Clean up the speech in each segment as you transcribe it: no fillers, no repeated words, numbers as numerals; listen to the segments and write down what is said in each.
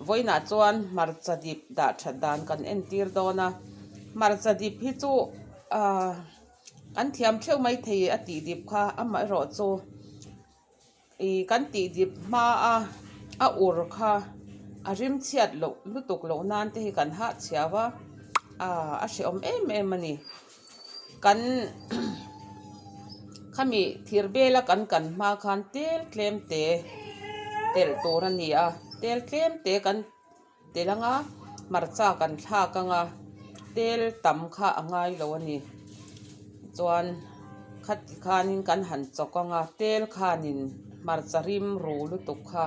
Vawiinah chuan hmarcha dip dah that dan kan entir dawn a, hmarcha dip hi chu ahh kan thiam theuh mai thei a tih dip kha amaherawh chu Ih kan tih dip hma a a ur kha a rim chhiat loh lutuk loh nan te hi kan hah chhiau a ah a hrehawm em em a ni kan khami thir bela kan kan hma khan tel tlem te telh tur a ni a tel tlem te kan. Tel anga hmarcha kan thlak anga tel tam kha a ngai lo a ni. Chuan khati khanin kan han chawk anga tel khanin hmarcha rim ru lutuk kha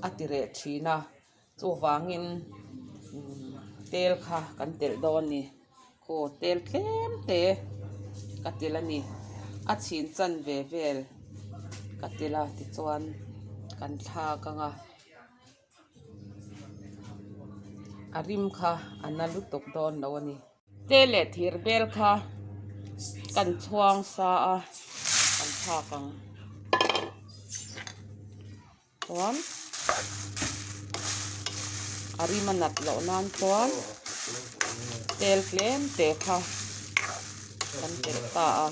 a ti reh thin a, chuvangin tel kha kan telh dawn a ni. Aw tel tlem te ka tel a ni. A chhin chan ve vel ka tel a tichuan kan thlak anga. A rim kha a na lutuk dawn lo a ni. Te leh thir bel kha kan chhuang sa a kan thlak ang chuan a rim a nat loh nan chuan tel tlem te kha kan telh ta a.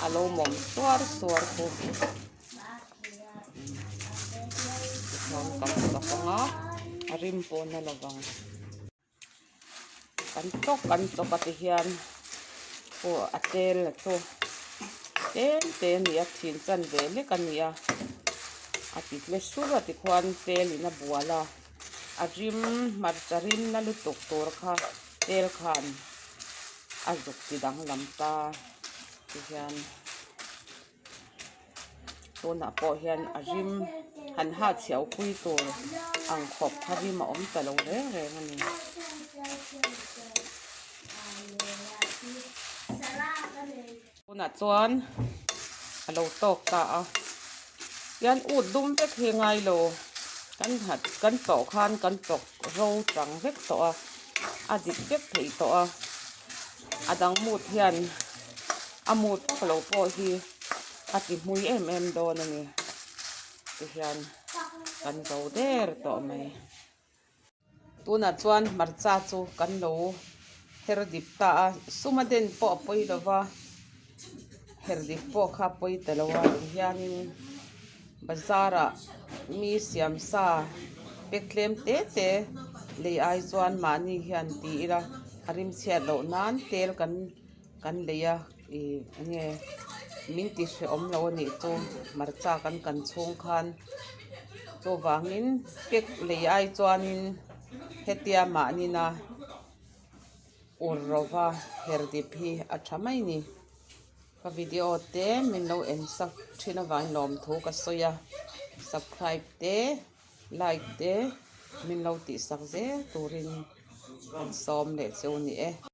A lo mawm suar suar khu tichuan kan chawk ang a a rim pawh na lovang. Kan chawk kan chawk a ti hian pawh a tel a chu tlem te a ni a thin chan ve lek a ni a a ti tle sur a tikhuan tel in a bual a a rim hmarcha rim na lutuk tur kha tel khan a zuk ti danglam ta tihian. Tunah pawh hian a rim han ha chhiau pui tur ang khawp kha rim a awm ta lo reng reng a ni. Tunah chuan a lo tawk ta a hian ut dum vek hi ngai lo kan hat kan tawh khan kan tawk ro tang vek tawh a a dik vek theih tawh a. A dang mut hian a mut vak lo pawh hi a ti hmui em em dawn a ni tihian kan zo der tawh mai. Tunah chuan hmarcha chu kan lo her dip ta a suma den pawh a pawi lo va her dip pawh kha a pawi ta lo a tihianin bazar ah mi siam sa pek tlem te te lei ai chuan mahni hian ti ila a rim chhiat loh nan tel kan kan lei a ih enge min ti hrehawm lo a nih chu hmarcha kan kan chhung khan chuvangin pek lei ai chuanin hetia mahnina ur rova her dip hi a tha mai a ni. Ka video te min lo en sak thin avangin lawmthu ka sawi a, subscribe te like te min lo tih sak zel turin kan sawm leh cheu a ni e.